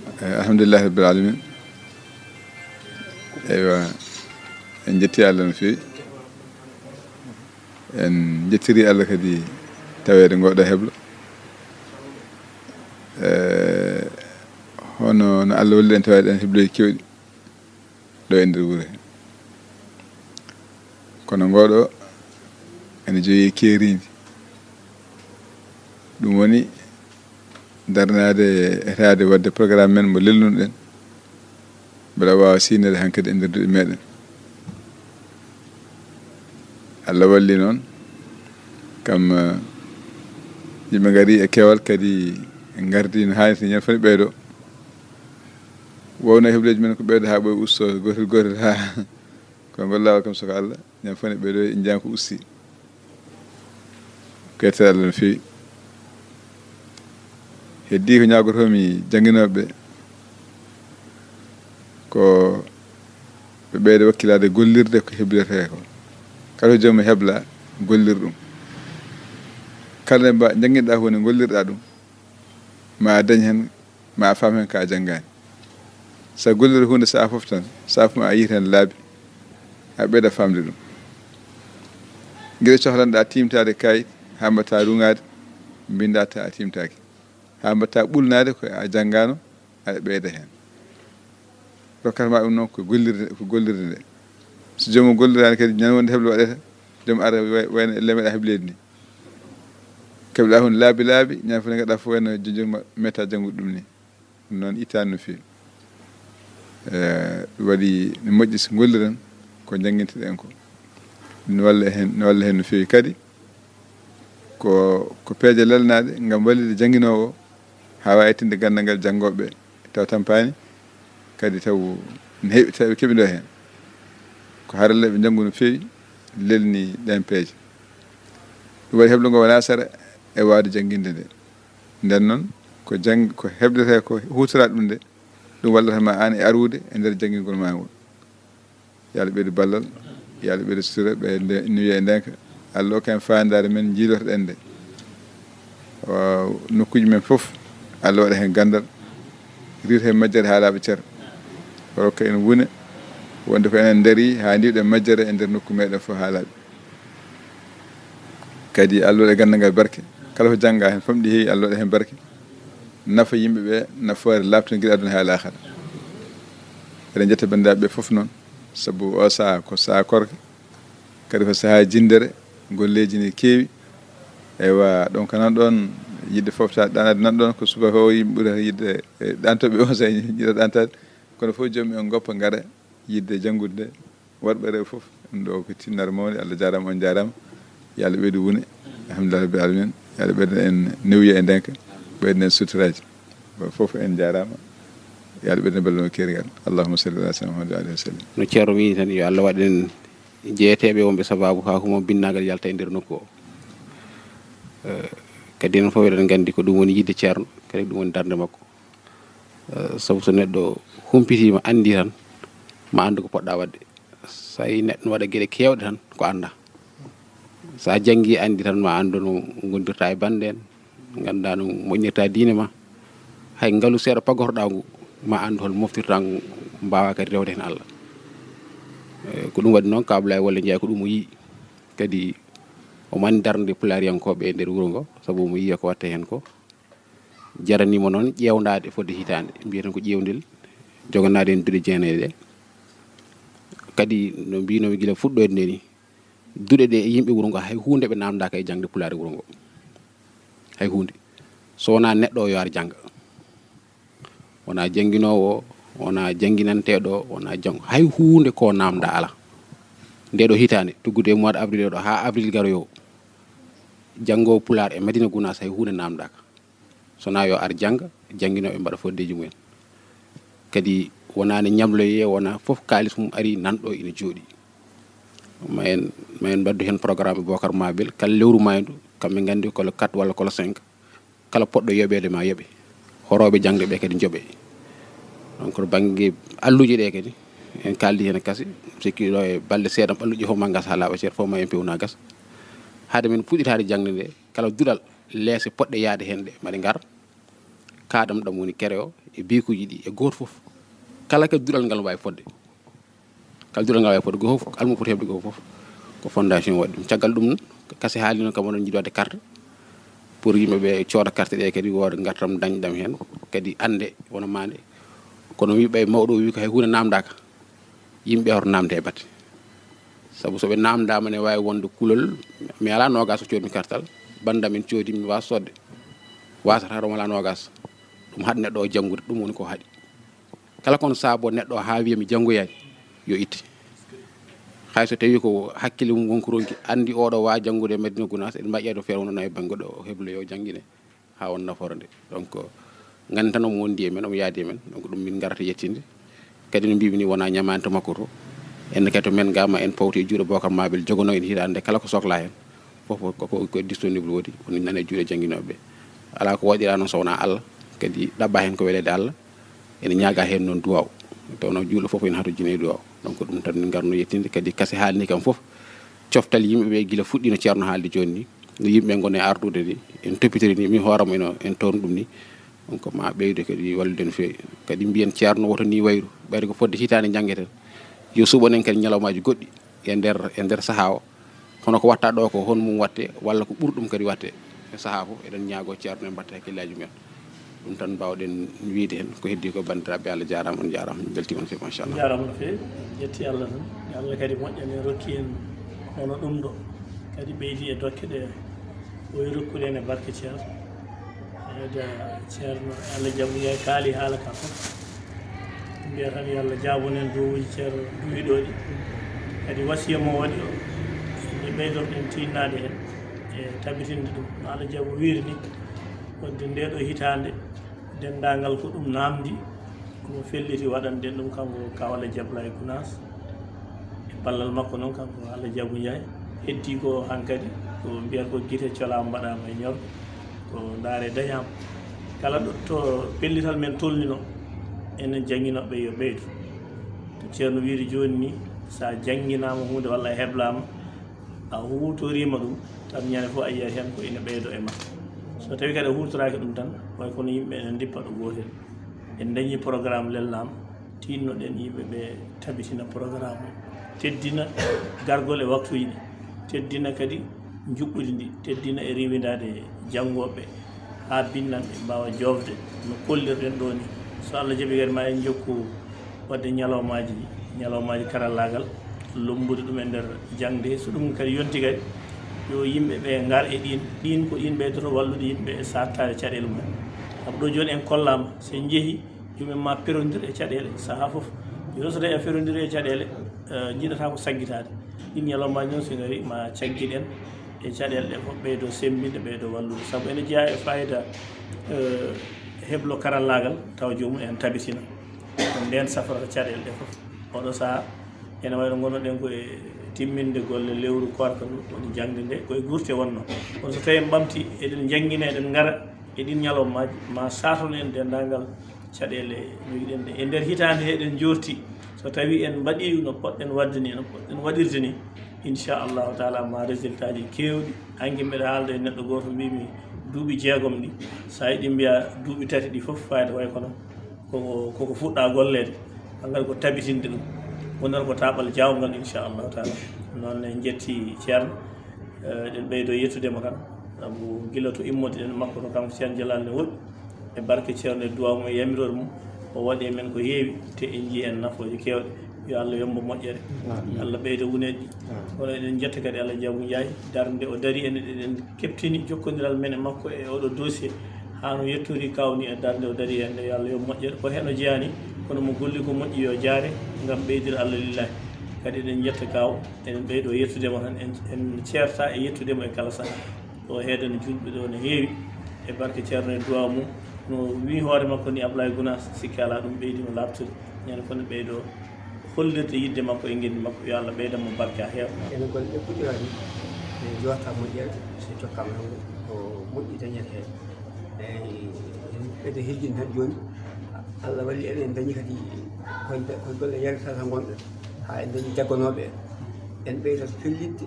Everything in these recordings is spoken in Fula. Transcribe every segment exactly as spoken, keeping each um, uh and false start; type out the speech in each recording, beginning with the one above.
Eh, alhamdulillahi rabbil alamin. Eywa, en jetti Allah no feewi. En jettiri Allah kadi taweede ngoɗo heblo. Eh, hono no Allah walli en taweede en hebloji kewɗi ɗo e nder wuro he. Kono ngoɗo ene jogi keerindi. Ɗum woni darnaade, etaade waɗde programme men mo lelnuɗen, mbeɗa waawa siynede hankadi e nder duɗe meɗen. Allah walli noon, kam, eh, yimɓe ngari e keewal, kadi en ngardi no haanirta, ñande fof ne ɓeydo. Wowno hebleji men ko ɓeydo haa ɓooy usto, gootel gootel haa ko ngol laawol kam soko Allah. Ñande fof ne ɓeydo, en njaŋ ko usti. Ko yettade Allah no feewi. Heddi ko ñaagotoomi jannginooɓe ɓe, ko ɓe ɓeyda wakkilaade gollirde ko hebletee ko. Kala ko joomum hebla, gollir ɗum. Kala nde mba-, njannginɗaa huunde, ngollirɗaa ɗum, ma a dañ heen, ma a faam heen ka a janngaani. So a golliri huunde sahaa fof tan, sahaa fof ma a yiyat heen laabi, a ɓeyda faamde ɗum. Gila cohlanɗaa tiimtaade kayit, haa mbaɗta ruŋaade, mbinndaa ta a tiimtaaki. Haa mbaɗta ɓulnaade ko a janngaano, aɗa ɓeyda heen. Rokkata ma ɗum noon ko gollirde, ko gollirde nde. So joomum golliraani kadi, ñande wonde heblo waɗata, joom ara way-, wayno elle meɗa hebleede ni. Keɓɗa heen laabi laabi, ñande fof nde ngaɗa fof wayno joom joom metta janngude ɗum ni. Ɗum noon ittaani no feewi. Eh, ɗum waɗi no moƴƴi so ngolliren ko njannginteɗen ko. No walla heen, no walla heen no feewi kadi. Ko, ko peeje lelnaaɗe ngam wallude jannginoowo o haa waawi ettinde ganndal ngal janngooɓe taw tampaani, kadi taw ne heewi tawi keɓindo heen. Ko haralleeɓe njanngu no feewi lelni ɗeen peeje. Ɗum waɗi heblo ngo wonaa sera e waawde jannginde nde. Nden noon, ko jang-, ko hebletee ko huutoraa ɗum nde, ɗum wallata ma aan e arwude e nder janngingol ma ngol. Yo Allah ɓeydu ballal, yo Allah ɓeydu sutura, ɓe nde-, nuye e ndenka. Allah okka en faandaare men njiilotoɗen nde. Waaw, nokkuuji men fof, Allah waɗa heen ganndal, riiwta heen majjere haa laaɓa cer. O rokka en wune, wonde ko enen ndarii haa ndiwɗen majjere e nder nokku meɗen fof haa laaɓi. Kadi Allah waɗa ganndal ngal barke. Kala ko jannga heen, famɗi heewi, Allah waɗa heen barke. Nafa yimɓe ɓe, nafoore laaɓtunde gila aduna haa laakhara. Eɗen njetta banndiraaɓe ɓe fof noon, sabu o sahaa ko sahaa korka, kadi ko sahaa jinndere, golleeji ne keewi. Eywa, donc nan ɗoon yiɗde fooftaade ɗaanaade nan ɗoon ko subaka o yimɓe ɓurata yiɗde, e ɗaantooɓe o so yiɗa ɗaantaade. Kono fof joom en ngoppa ngara yiɗde janngude nde. Worɓe rewɓe fof, ɗum ɗo ko tinnare mawnde. Allah jaaraama, on jaaraama. Yo Allah ɓeydu wune. Alhamdulillahi rabbil alamin. Yo Allah ɓeydu en newuya e ndenka, ɓeydu en suturaaji. Fof en jaaraama. Yo Allah ɓeydu en balɗe no keeri ngal. Allahumma salli ala sayyidina Muhammad wa alihi wa sallam. No Ceerno wiyi tan, yo Allah waɗ en jeyeteeɓe wonɓe sababu haa huma binnaagal yalta e nder nokku o. Eh, kadi enen fof eɗen nganndi ko ɗum woni yiɗde Ceerno, kadi ɗum woni darnde makko. Eh, sabu so neɗɗo humpitiima, anndi tan, ma anndu ko poɗɗa waɗde. So a yii neɗɗo no waɗa geɗe keewɗe tan, ko annda. So a janngii, anndi tan, ma anndu no ngondirta e bannde en, ngannda no moƴƴinirta diine ma. Hay ngalu seeɗa paggotoɗaa ngu, ma anndu hol moftirta ngu, mbaawa kadi rewde heen Allah. Eh, ko ɗum waɗi noon, Ka Ablaye Wally Ndiaye ko ɗum o yii. Kadi omo anndi darnde Pulaariyankooɓe e nder wuro ngo, sabu omo yiya ko waɗta heen ko. Jaraniima noon ƴeewndaade fodde hitaande, mbiyeten ko ƴeewndel, joganaade heen duɗe jeenaye ɗe. Kadi no mbiynomi gila fuɗɗoyde nde ni, duɗe ɗe e yimɓe wuro ngo, hay huunde ɓe naamndaaka e jaŋde Pulaar e wuro ngo. Hay huunde. So wonaa neɗɗo o yo ar jannga. Wonaa jannginoowo, wonaa jannginanteeɗo, wonaa janngo. Hay huunde ko naamnda alaa. Nde ɗo hitaande, tuggude e mois de avril o ɗo haa avril garoyo o, janngoowo Pulaar e Madina Gunaas hay huunde naamndaaka. So wonaa yo ar jannga, jannginooɓe mbaɗa foddeeji mumen. Kadi wonaa ne ñamloyee, wonaa fof kaalis mum ari nan ɗo ina jooɗi. Ma en, ma en mbaɗdu heen programme e Bocar Mabel, kala lewru maayndu, kamɓe nganndi ko le quatre walla ko le cinq. Kala poɗɗo yoɓeede ma yoɓe. Horooɓe jaŋde ɓe kadi njoɓe. Donc, to bannge alluuje ɗe kadi, en kaaldi heen e kase, sikki ɗo e balɗe seeɗa, alluuje fof ma ngas haa laaɓa cer, fof ma en peewna gas. Hade men fuɗɗitaade jaŋde nde, kala duɗal leese poɗɗe yahde heen ɗe, maɗe ngar. Kaɗam ɗam woni kere o e bikuuji ɗi e gooto fof. Kala kadi duɗal ngal waawi fodde. Kala duɗal ngal waawi fodde goo fof, almuɓɓe poti heɓde goo fof. Ko fondation waɗi ɗum. Caggal ɗum, kase haali noon kam oɗon njiɗi waɗde carte. Pour yimɓe ɓe cooda carte ɗe kadi wooda ngartam dañɗam heen. Kadi annde wona maande. Kono wiɓe mawɗo o wi ko hay huunde naamdaaka. Yimɓe hoto naamde e batte. Sabu so ɓe naamdaama ne waawi wonde kulol, mi alaa noogaas ko coodmi kartal. Banndam en coodi mi waas soodde. Waasata ɗum alaa noogaas. Ɗum haɗi neɗɗo o janngude, ɗum woni ko haɗi. Kala kono saabo neɗɗo o haa wiya mi janngoyaani, yo itte. Hay so tawi ko hakkille mum wonko ronki, anndi oɗo waa janngude e Madina Gunaas, eɗen mbaɗi ƴeewde feere wonno e bannge ɗo heblo yo janngine haa won nafoore nde. Donc, nganndi tan omo wondi e men, omo yaadi e men. Donc, ɗum min ngarata yettinde. Kadi no mbimi ni wona ñamaani to makko to. En kadi to men gama en pawti e juuɗe Bokar Mabel jogono en hitaande kala ko sokla heen. Fof ko, ko, ko disponible wodi, woni nane juuɗe jannginooɓe. Alaa ko waɗiraa noon so wonaa Allah. Kadi ɗaɓɓa heen ko weleede Allah. Ene ñaaga heen noon duwaaw. Tawno juuɗe fof ene hatojjini e duwaaw. Donc ɗum tan min ngarno yettinde. Kadi kase haalni kam fof. Coftal yimɓe ɓe gila fuɗɗino ceerno haalde jooni ni. No yimɓe ngoni e ardude ni. En topitiri ni, min hooramo eno en tawno ɗum ni. Donc ma ɓeydo kadi wallude no feewi. Kadi mbiyen ceerno woto ni wayru. Ɓayde ko fodde hitaande njanngeten. Yo suɓanen kadi ñalawmaaji goɗɗi e nder, e nder sahaa o. Kono ko watta ɗo ko hon mum watte, walla ko ɓuri ɗum kadi watte. E sahaa fof, eɗen ñaago ceerno en mbatta hakkillaaji mumen. Ɗum tan mbawɗen wiide heen. Ko heddi ko banndiraaɓe, Allah jaaraama, on jaaraama. Min mbeltiima on feewi, machallah. Jaaraama no feewi. Ƴetti Allah tan. Allah kadi moƴƴani en, rokki en hono ɗum ɗo. Kadi ɓeydi e dokke ɗe o rokkude en e barke ceerno. Eeyi, ceerno, Allah jaɓu, kaali haala ka fof. Mbiya tan yo Allah jaabonen duwaaji ceerno duwiɗo ɗi. Kadi wasiya mo waɗi o, nde ɓeydorɗen tinnaade heen e tabitinde ɗum. No Allah jaɓu wiiri ni, wonde nde ɗo hitaande, denndaangal ko ɗum naamndi, ko mo felliti waɗanɗen ɗum, kanko Kaw Alhaji Abdoulaye Gounass. E ballal makko noon, kanko Alhaji Abou Ndiaye. Heddi ko hankadi, ko mbiyata ko gite colaama mbaɗaama e ñor, ko ndaare dañaama. Kala ɗo to pellital men tolnino, enen jannginooɓe yo ɓeydu. To ceerno wiiri jooni ni, so a jannginaama huunde walla a heblaama, a huutoriima ɗum, tan ñande fof a yiyat heen ko ina ɓeydo e ma. So tawi kadi a huutoraaki ɗum tan, way kono yimɓe ene ndippa ɗo gootel. En dañi programme lelnaama, tinnoɗen yimɓe ɓe tabitina programme o, teddina gargol e waktuuji ɗi, teddina kadi njuɓɓudi ndi, teddina e riiwindaade janngooɓe haa binnanɓe mbaawa joofde no kollirɗen ɗo ni. So Allah jaɓi kadi ma en njokku waɗde ñalawmaaji, ñalawmaaji karallaagal, lommbude ɗum e nder jaŋde. So ɗum kadi yonti kadi, yo yimɓe ɓe ngar e ɗin, ɗin ko ɗin ɓeydoto wallude yimɓe e saattaade caɗeele mum. Sabu ɗo jooni en kollaama, so en njehi, yumma ma perondir e caɗeele sahaa fof. Yo so tawi a ferondiri e caɗeele, eh, njiɗata ko saggitaade. Ɗin ñalawmaaji noon so ngari ma caggiɗen e caɗeele ɗe fof, ɓeydo semmbinde, ɓeydo wallude. Sabu ene jeyaa e fayida, eh, heblo karallaagal, tawa joomum en tabitina. Ko ndeen safarata caɗeele ɗe fof. Oɗo sahaa, ene wayno ngonnoɗen ko e timminde golle lewru koorka ndu, woni jaŋde nde, ko e gurte wonno. Kono so tawi en ɓamti, eɗen njanngina, eɗen ngara, e ɗin ñalawmaaji, ma saaton en denndaangal caɗeele njogiɗen ɗe. E nder hitaande he eɗen njoorti, so tawi en mbaɗi no poɗɗen waɗde ni, no poɗɗen waɗirde ni, inchallahu taala ma résultat ji keewɗi. Hanki mbeɗa haalda e neɗɗo gooto, mbimi duuɓi jeegom ɗi, so a yiɗi mbiya duuɓi tati ɗi fof fayda way kono koko, koko fuɗɗa golleede. Hankkadi ko tabitinde ɗum, wonata ko taaɓal jaawngal, inchallahu taala. Noon en njetti ceerno. Eh, eɗen ɓeydo yettude mo tan, sabu gila to immorde en makko to kanko Ceerno Jalal ne woɗɗi. E barke ceerno e duwaaw mum e yamiroore mum, o waɗi e men ko heewi, te en njii heen nafooje keewɗe. Yo Allah yoɓ mo moƴƴere. Amin. Allah ɓeyda wuneeji. Amin. Kono eɗen njetta kadi Alhaji Abou Ndiaye, darnde o dari en, eɗen keɓtini jokkondiral men e makko e oɗo dossier, haa no yettori kawni e darnde o dari heen nde, yo Allah yoɓ moƴƴere. Ko heen o jeyaani, kono mo golli ko moƴƴi yo jaare, ngam ɓeydir Allah lillahi. Kadi eɗen njetta kaw, eɗen ɓeydo yettude mo tan, en, en ceerta e yettude mo e kala sahaa. O heedani juulɓe ɗo no heewi, e barke ceerno e duwaaw mum. No wii hoore makko ni, Ablaye Gunaas, sikke alaa ɗum ɓeydi mo laaɓtude. Ñande fof ne ɓeydo hollirde yiɗde makko e ngenndi makko. Yo Allah ɓeydan mo barke haa heewa. Ene golle ɗe puɗɗiraani, ɗe jooɗta moƴƴere, so jokkaama tan ko moƴƴi dañete heen. Eeyi, eɗen hejjini tan jooni. Allah walli en, en dañi kadi koye, koye golle yaltata ngonɗen, haa en dañi jagganooɓe en. En ɓeydata fellitde,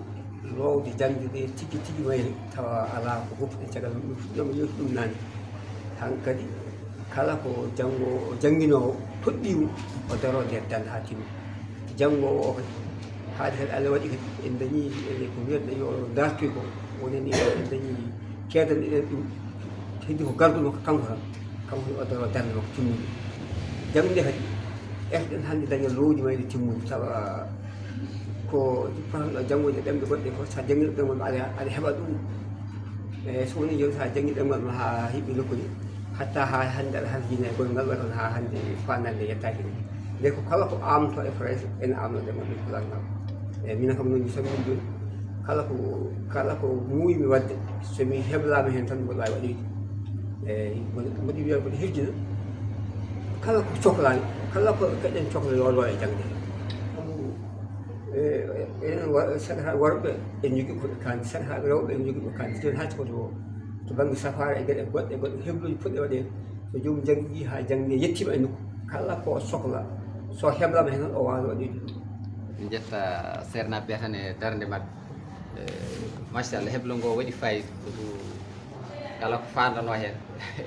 loowde jaŋde nde tigi tigi mayre, tawa alaa ko fof e caggal mum. Ɗum fuɗɗooma yewtude ɗum naane. Hankadi Kala ko janngo jannginoowo toɗɗii mo, o daroo nder darnde haa timmi. Janngo o kadi, haade kadi Allah waɗi kadi en dañii ko mbiyatɗen yo dartoy ko, wonani en dañii keedanɗen ɗum, heddi ko garduɗo makko kanko tan, kanko o daroo darnde makko timmude. Jannde kadi, efɗen hannde daña lowdi mayde timmude, sabu ko potanɗo janngude ɗemɗe goɗɗe ko, so a janngii ɗemngal ma, aɗa aɗa heɓa ɗum. E so woni jooni, so a janngii ɗemngal ma haa hiɓɓi nokkude, hatta haa hannde aɗa halfina e gongal, waɗi kono haa hannde faandaare nde yettaaki ni. Nde ko kala ko amto e Farayse, ene amno ɗemngal men pulaar ngal. E minen kam noon, mi salmini jooni, kala ko, kala ko muuymi waɗde, so mi heblaama heen tan, mboɗo waawi waɗoyde. E mboɗo mboɗo wiya mboɗo hirjina, kala ko coklaani, kala ko keɗen cokla, yo ɗo e jaŋde. Sabu, e, enen wa-, sakataaɓe worɓe, en njogii ko ɓe kaandi, sakataaɓe rewɓe, en njogii ko ɓe kaandi. Jooni, hay so ko to, to bannge safaara e geɗe goɗɗe, goɗɗe hebluuji potɗi waɗeede, so joomum janngii haa jaŋde yettiima e nokku, kala ko o sokla, so heblaama heen tan, o waawat waɗoyde ɗum. Min njetta seernaaɓe ɓe tan e darnde maɓɓe. E, machallah, heblo ngo waɗi fayida. Ko ɗum, kala ko faandanoo heen,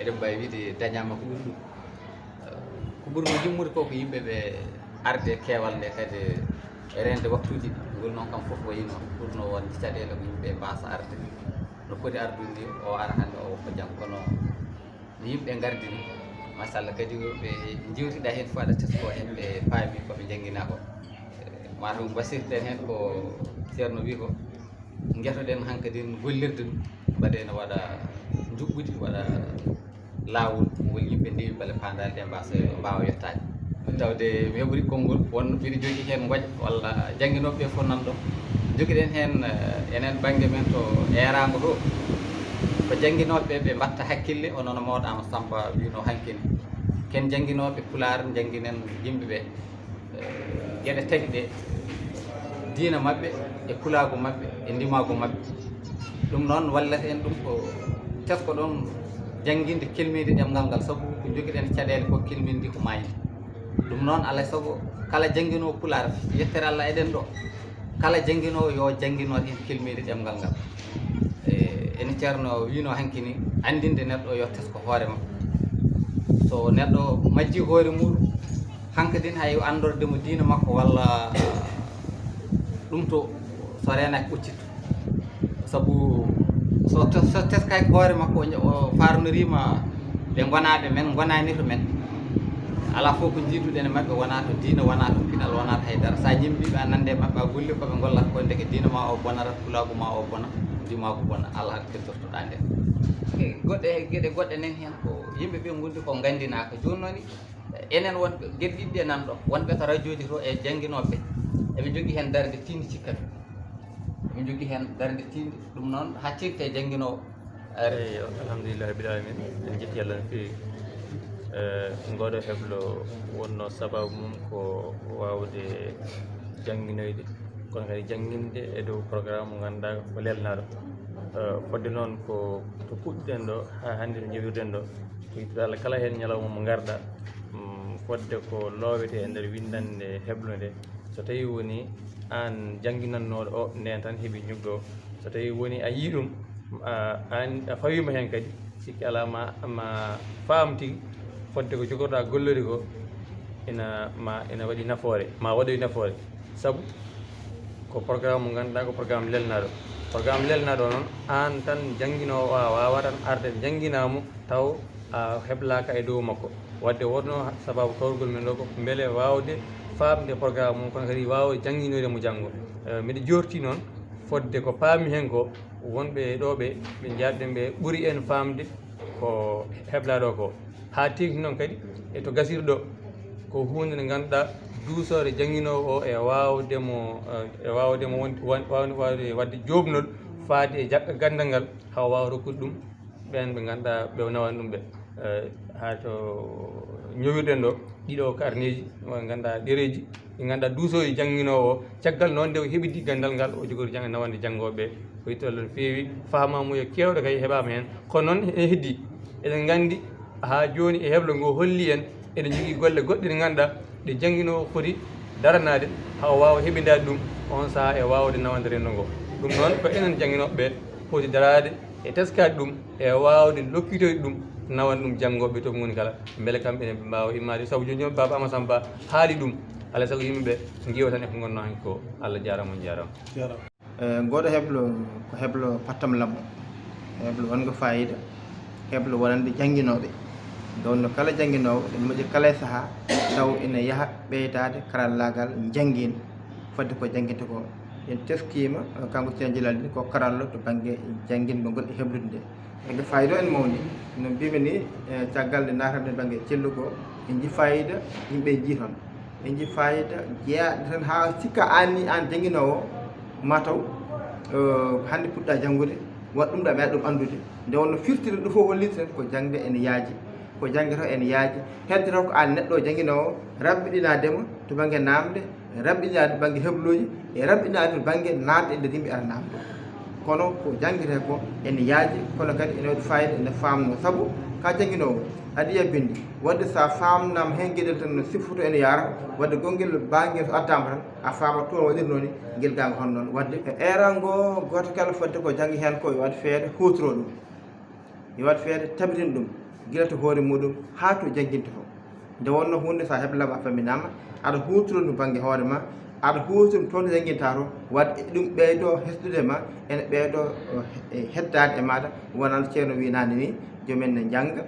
eɗen mbaawi wiyde dañaama ko ɓuri ɗum. E, ko ɓurnoo himmude ko, ko yimɓe ɓe arde keewal nde, kadi e reende waktuuji ɗi. Ngol noon kam fof wayino ɓurnoo wonde caɗeele ko yimɓe mbaasa arde. No poti ardude ni, o ara hannde, o woppa janngo. Kono no yimɓe ngardini, machallah, kadi ɓe njeewtiɗaa heen fof, aɗa tesko heen, ɓe paami ko ɓe njannginaa ko. E, mataw mbasirten heen ko Ceerno wi ko, ngetoɗen hankadin gollirde ɗum, mbaɗee no waɗa njuɓɓudi, waɗa laawol ngol yimɓe ndewi bale paandaale ɗe mbasa, mbaawa yettaade. Tawde mi heɓori konngol, won mbiɗo jogii heen ngoƴa walla jannginooɓe ɓe fof nan ɗo. Njogiɗen heen, eh, enen bannge men to eeraango to, ko jannginooɓe ɓe mbaɗta hakkille, hono no mawɗo Amadou Samba wiynoo hanki ni. Ken jannginooɓe Pulaar, njannginen yimɓe ɓe, eh, geɗe tati ɗe, diina maɓɓe, e pulaagu maɓɓe, e ndimaagu maɓɓe. Ɗum noon, wallata en ɗum ko tesko ɗon jannginde kelminde ɗemngal ngal, sabu ko njogiɗen caɗeele ko kelmindi ko maayde. Ɗum noon, alaa e sago kala jannginoowo Pulaar, yettere Allah eɗen ɗo, kala jannginoowo yo janngino heen kelminde ɗemngal ngal. E, ene Ceerno wiynoo hanki ni, anndinde neɗɗo yo tesko hoore makko. So neɗɗo majji hoore muɗum, hankadin hay anndorde mo diina makko walla ɗum to, so reenaaki ɓoccitto. Sabu so, so teskaaki hoore makko, o, o faarnoriima ɓe ngonaaɓe men, ngonaani to men. Alaa fof ko njiiduɗen e maɓɓe, wonaa to diina, wonaa to pinal, wonaa to haydara. So a ñemmbiiɓe, a nande e maɓɓe, a golli ko ɓe ngollata ko, ndeke diina ma o bonata, pulaagu ma o bona, ndimaagu bona, alaa ko keddotoɗaa ndeen. E goɗɗe, geɗe goɗɗe nen heen ko yimɓe ɓe ngondi ko nganndinaaka. Jooni noon, enen wonɓe geɗe ɗiɗi ɗe nan ɗo, wonɓe ka rajooji to e jannginooɓe, eɓe njogii heen darnde tiinde cikka ɗum. Eɓe njogii heen darnde tiinde, ɗum noon haccirte e jannginoowo. Eyi, alhamdulillahi rabbil alamin. En njetti Allah no feewi. Eh, ngooɗo heblo wonno sababu mum ko waawde jannginoyde, kono kadi jannginde e dow programme mo ngannduɗaa ko lelnaaɗo. Eh, fodde noon ko to puɗɗiɗen ɗo haa hannde to njowirɗen ɗo, ko yettude Allah kala heen ñalawma mo ngarɗaa, mm, fodde ko loowete e nder winndannde heblo nde. So tawii woni aan jannginannooɗo o, ndeen tan heɓi ñuggo. So tawii woni a yii ɗum, a, aan a fawiima heen kadi, sikki alaa ma, ma faam tigi fodde ko jogorɗaa gollude ko ina ma, ina waɗi nafoore, ma waɗoy nafoore. Sabu ko programme mo ngannduɗaa ko programme lelnaaɗo. Programme lelnaaɗo noon, aan tan jannginoowo o, a waawaa tan arde njannginaa mo taw a heblaaka e dow makko. Waɗde wonno sababu kawrugol men ɗo ko mbele waawde faamde programme mum, kono kadi waawde jannginoyde mo janngo. Eh, mbiɗa jorti noon fodde ko paami heen ko, wonɓe ɗo ɓe, ɓe njaarɗen ɓe ɓuri en faamde ko heblaaɗo ko. Haa teeŋti noon kadi e to gasiri ɗo, ko huunde nde ngannduɗaa duusoore jannginoowo o e waawde mo, eh, e waawde mo won-, won-, waawde, waawde waɗde jooɓnol faade e jaɓɓe ganndal ngal, haa o waawa rokkude ɗum ɓeen ɓe ngannduɗaa ɓe nawani ɗum ɓe. Eh, haa to ñowirɗen ɗo, ɗiɗo karneeji, mo ngannduɗaa ɗereeji, ɗi ngannduɗaa duusooji jannginoowo o, caggal noon nde o heɓidi ganndal ngal, o jogori jang-, nawande janngooɓe ɓe. Ko yittol no feewi, faamaamuya keewɗo kay heɓaama heen. Kono noon ene heddii. Eɗen nganndi haa jooni e heblo ngo holli en, eɗen njogii golle goɗɗe ɗe ngannduɗaa ɗe jannginoowo foti daranaade, haa o waawa heɓindaade ɗum oon sahaa e waawde nawande renndo ngo. Ɗum noon ko enen jannginooɓe ɓe poti daraade e teskaade ɗum, e waawde lokkitoyde ɗum, Nawan ɗum janngooɓe to ɓe ngoni kala, mbele kamɓe ne ɓe mbaawa immaade. Sabu jooni jooni Baaba Amadou Samba haali ɗum, alaa e sago yimɓe ɓe ngiwa tan e ko ngonnoo hanki ko. Allah jaaraama, on jaaraama. Jaaraama. Eh, ngooɗo heblo ko heblo pattam lammo, heblo wongo fayida, heblo wonande jannginooɓe. Nde wonno kala jannginoowo ene moƴƴi kala e sahaa taw ene yaha ɓeydaade karallaagal njanngiin fodde ko jannginte ko. En teskiima, eh, kanko Ceerno Jilal ni ko karallo to bannge janngingol ngol e heblude nde. Ege fayida en mawni. No mbimi ni, eh, caggal nde naatan e bannge cellugo, en nji fayida yimɓe nji toon. En nji fayida jeyaɗo tan haa sikka anni an jannginoowo mataw, eh, hannde puɗɗa janngude, waɗ ɗum ɗo a meeɗa ɗum anndude. Nde wonno firtiri ɗum fof holliti tan ko jangde ene yaaji, ko jangde to ene yaaji. Hedde to ko an neɗɗo jannginoowo, raɓɓiɗinaadema to bannge naamde, raɓɓiɗinaade bannge hebloji, e raɓɓiɗinaade bannge naatde e nder yimɓe ara naamde. Kono ko janngete ko ene yaaji, kono kadi ene waɗi fayida, ene faamno. Sabu ka jannginoowo, aɗa yiya binndi. Waɗde so a faamnaama heen geɗel tan no siffoto ene yaara, waɗde gonngel baañgel so addaama tan, a faama toon waɗirnoo ni, ngel gaango hono noon. Waɗde e eeral ngo, gooto kala fodde ko janngi heen ko yo waɗ feere huutoroo ɗum. Yo waɗ feere tabitin ɗum, gila to hoore muɗum haa to jannginta to. Nde wonno huunde so a heblaama a faminaama, aɗa huutoro ɗum bannge hoore ma, aɗa huutoro ɗum toon to jannginta to, waɗde ɗum ɓeydoo hesɗude ma, ene ɓeydoo, eh, heddaade e maaɗa, wonano Ceerno wi naane ni, joom en ne njannga.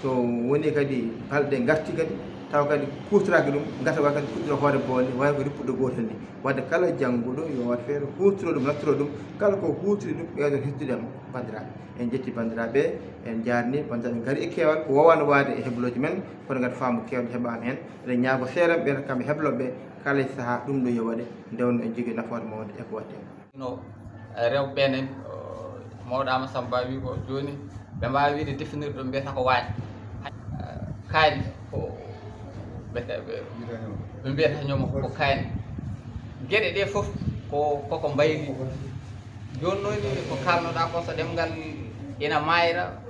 So woni kadi balɗe ngarti kadi, taw kadi kuutoraaki ɗum, ngata wa kadi fuɗɗira hoore boole, wayi ko rippuɗo gootel ni. Waɗde kala jannguɗo yo waɗ feere huutoro ɗum, nattoro ɗum, kala ko huutori ɗum ɓeydoo hesɗude e makko, banndiraaɓe. En njetti banndiraaɓe, en njaarni banndiraaɓe ngari e keewal, ko waawano waade e hebloji men, kono ngati faamu keewal heɓaama heen. Eɗen ñaago seerenɓe ɓe, kamɓe hebloɓe ɓe, kala e sahaa ɗum ɗo yo waɗe, nde wonno en jogii nafoore mawnde e ko waɗde. No, eh, rewɓe ɓe nen, o, mawɗo Ama Samba wi ko jooni, ɓe mbaawa wiide definir ɗum mbiyata ko waañ. Eh, kaaƴe ko ɓe, ɓe, ɓe mbiyata ñooma ko kaaƴe. Geɗe ɗe fof ko, koko mbayri. Jooni noon ni ko kaalnoɗaa ko, so ɗemngal ina maayra,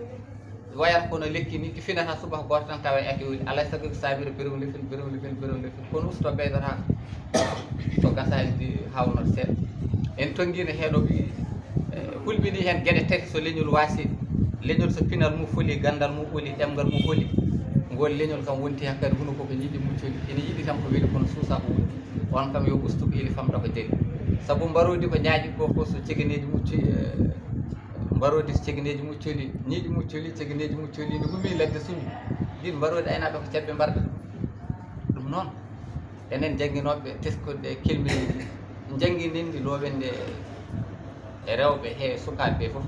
wayata kono lekki ni, ɗi finata subaka gooto tan tawa e ake woni. Alaa e sago ko saabira berum lefel, berum lefel, berum lefel. Kono usto ɓeydata to gasaani di hawnata seeɗa. En tonngiino heen o ɓi, eh, hulɓini heen geɗe tati so leñol waasi. Leñol so pinal mum foli, ganndal mum oli, ɗemngal mum oli. Ngol leñol kam wonti hakkadi hunuko ko ñiiƴi muccoli. Ina yiɗi kam ko weli kono suusa ko woni. On kam yo ustu ko ili famta ko jeli. Sabu mbaroodi ko ñaaƴi ko fof so cegeneeji mucci, eh, mbaroodi so cegeneeji muccoli, ñiiƴi muccoli, cegeneeji muccoli, no gumi ladde sumi. Ndin mbaroodi aynaaɓe ko ceɓɓe mbarda ɗum. Ɗum noon, enen jannginooɓe teskorɗe kelmineeji, njannginen ndi loowen nde e rewɓe he sukaaɓe ɓe fof.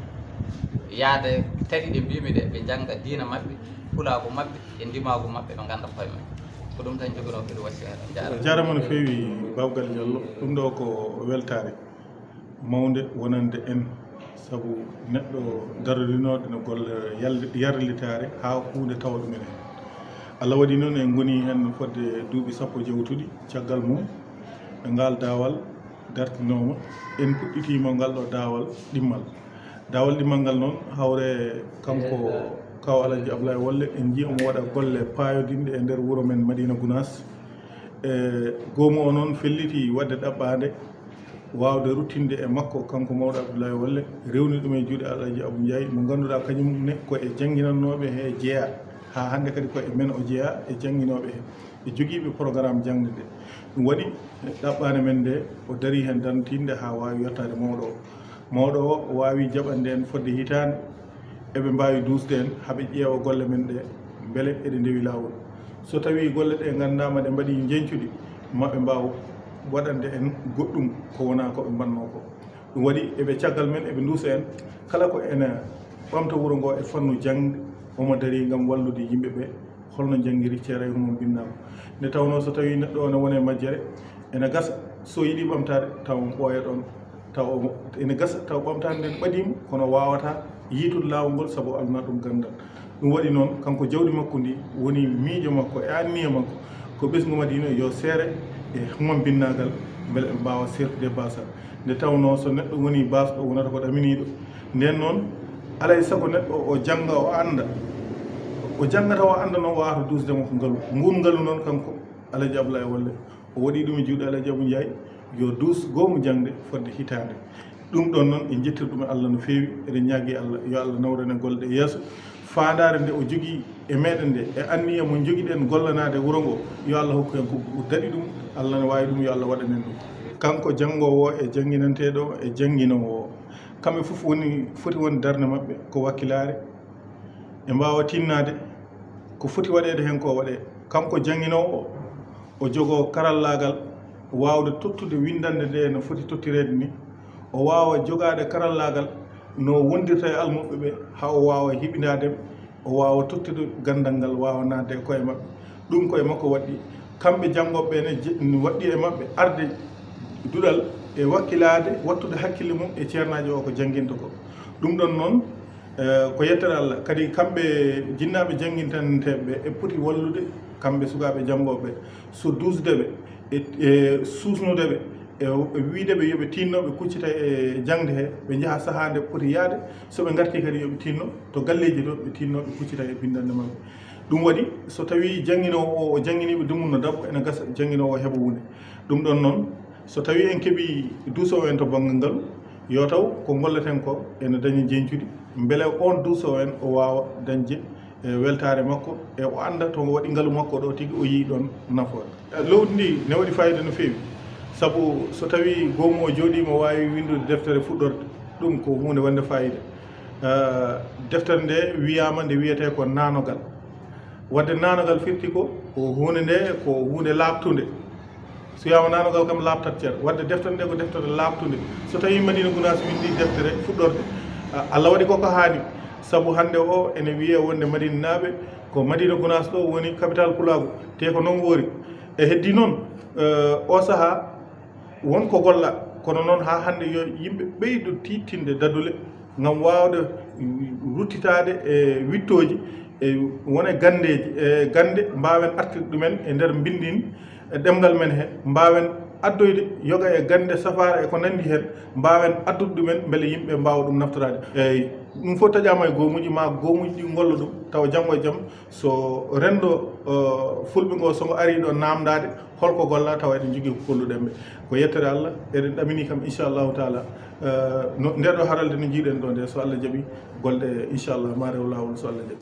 Yaada tati ɗe mbimi ɗe, ɓe njannga diina maɓɓe, pulaagu maɓɓe, e ndimaagu maɓɓe, ɓe ngannda koye maɓɓe. Ko ɗum tan joginoo kadi wasiya. Jaaraama. Jaaraama no feewi, Baaba Galle Diallo. Ɗum ɗo ko weltaare mawnde wonande en, sabu neɗɗo darorinooɗo no golle yalde-, yarlitaare haa huunde tawa ɗum en heen. Allah waɗi noon en ngoni heen no fodde duuɓi sappo jawtuɗi caggal mum, e ngaal daawal dartinooma, en puɗɗitiima ngal ɗo daawal ɗimmal. Daawal ɗimmal ngal noon, hawre kanko Kaw Alhaji Ablaye Wolle, en njii omo waɗa golle paayodinɗe e nder wuro men Madina Gunaas. E goomu o noon felliti waɗde ɗaɓɓaande, waawde ruttinde e makko, kanko mawɗo Abdoulaye Wolle, rewni ɗum e juuɗe Alhaji Abou Ndiaye, mo ngannduɗaa kañum ne ko e jannginannooɓe he jeyaa, haa hannde kadi ko e men o jeyaa, e jannginooɓe he, e jogiiɓe programme jaŋde nde. Ɗum waɗi ɗaɓɓaande men nde, o darii heen darnitiinde haa waawi yottaade mawɗo o. Mawɗo o, o waawi jaɓande en fodde hitaande, eɓe mbaawi duusde en haa ɓe ƴeewa golle men ɗe, mbele eɗe ndewi laawol. So tawii golle ɗe nganndaama ɗe mbaɗii njeñcuɗi, ma ɓe mbaaw waɗande en goɗɗum ko wonaa ko ɓe mbaɗnoo ko. Ɗum waɗi eɓe caggal men, eɓe nduusa en. Kala ko ene ɓamta wuro ngo e fannu jaŋde, omo darii ngam wallude yimɓe ɓe, holno njanngiri ceera e humam binnaama. Nde tawnoo so tawii neɗɗo o ne wona e majjere, ene gasa so yiɗi ɓamtaade, taw omo ɓooya ɗoon. Taw omo, ene gasa taw ɓamtaade nden ɓadiima, kono waawataa yiitude laawol ngol sabu o alnaa ɗum ganndal. Ɗum waɗi noon, kanko jawdi makko ndi woni miijo makko e anniya makko, ko ɓesngu Madiina yo seere e humam binnaagal, mbele ɓe mbaawa seertude baasal. Nde tawnoo so neɗɗo wonii baasɗo, wonata ko ɗaminiiɗo. Ndeen noon, alaa e sago neɗɗo o jannga, o annda. O janngata, o annda noon, waawata duusde mo ngalu. Nguun ngalu noon, kanko Alhaji Ablaye Wolle, o waɗi ɗum e juuɗe Alhaji Abou Ndiaye, yo duus goomu jaŋde fodde hitaande. Ɗum ɗoon noon, en njettir ɗum e Allah no feewi, eɗen ñaagii Allah, yo Allah nawran en golle ɗe yeeso. Faandaare nde o jogii e meeɗen nde, e anniya mo njogiɗen gollanaade wuro ngo, yo Allah hokku en ko daɗi ɗum, Allah ne waawi ɗum, yo Allah waɗan en ɗum. Kanko janngoowo o e jannginanteeɗo o e jannginoowo o, kamɓe fof woni, foti woni darnde maɓɓe ko wakkilaare, ɓe mbaawa tinnaade ko foti waɗeede heen ko waɗee. Kanko jannginoowo o, o jogoo karallaagal waawde tottude winndannde nde no foti tottireede ni, o waawa jogaade karallaagal no wondirta e almuɓɓe ɓe, haa o waawa hiɓindaade ɓe, o waawa tottude ganndal ngal, waawa naatde e koye maɓɓe. Ɗum koye makko waɗɗi. Kamɓe janngooɓe ɓe ne je-, waɗɗi e maɓɓe arde duɗal e wakkilaade, wattude hakkille mum e ceernaajo o ko jannginta ko. Ɗum ɗon noon, eh, ko yettere Allah. Kadi kamɓe jinnaaɓe janngintanteeɓe ɓe, e poti wallude kamɓe sukaaɓe janngooɓe ɓe. So duusde ɓe, e, e suusnude ɓe, e, e wiyde ɓe yo ɓe tinno ɓe kuccita e jaŋde he, ɓe njaha sahaa nde poti yahde, so ɓe ngartii kadi yo ɓe tinno to galleeji to, ɓe tinno ɓe kuccita e binndannde maɓɓe. Ɗum waɗi, so tawii jannginoowo o, o jannginiiɓe dumunna dabbo, ene gasa jannginoowo o heɓa huunde. Ɗum ɗon noon, so tawii en keɓii duusoowo en to banngal ngalu, yo taw ko ngolleten ko ene daña jeñcuɗi, mbele oon duusoowo en o waawa dañde e weltaare makko, e o annda to waɗi ngalu makko ɗo tigi, o yii ɗon nafoore. Lowdi ndi ne waɗi faayiida no feewi, sabu so tawii goomu o jooɗiima waawi winndude deftere fuɗɗorde, ɗum ko huunde wonde faayiida. Eh, deftere nde wiyaama nde wiyetee ko naanogal. Waɗde naanogal firti ko, ko huunde nde ko huunde laaɓtunde. So wiyaama naanogal kam laaɓtat ceer. Waɗde deftere nde ko deftere laaɓtunde. So tawii Madina Gunaas winndi deftere fuɗɗorde, a-, Allah waɗi koko haani. Sabu hannde o ene wiyee wonde Madinanaaɓe ko Madina Gunaas ɗo woni capital pulaagu. Te ko noon woori. E heddii noon, eh, o sahaa won ko golla. Kono noon haa hannde yo yimɓe ɓeydu tiiɗtinde dadule ngam waawde ruttitaade e wittooji, e wone ganndeeji, e gannde mbaawen artirde ɗumen e nder mbinndin e ɗemngal men he, mbaawen addoyde yoga e gannde safaara e ko nanndi heen, mbaawen addude ɗumen mbele yimɓe mbaawa ɗum naftoraade. Eeyi, ɗum fof taƴaama e goomuuji, ma goomuuji ɗi ngolla ɗum, tawa janngo e jam so renndo, eh, fulɓe ngo, so ngo arii ɗo naamndaade, holko golla tawa eɗen njogii ko kolluɗen ɓe. Ko yettere Allah, eɗen ɗaminii kam, inchallahu taala, eh, no, nde ɗo haralde no njiiɗen ɗo nde, so Allah jaɓii, golɗe, inchallah, ma rew laawol, so Allah jaɓii.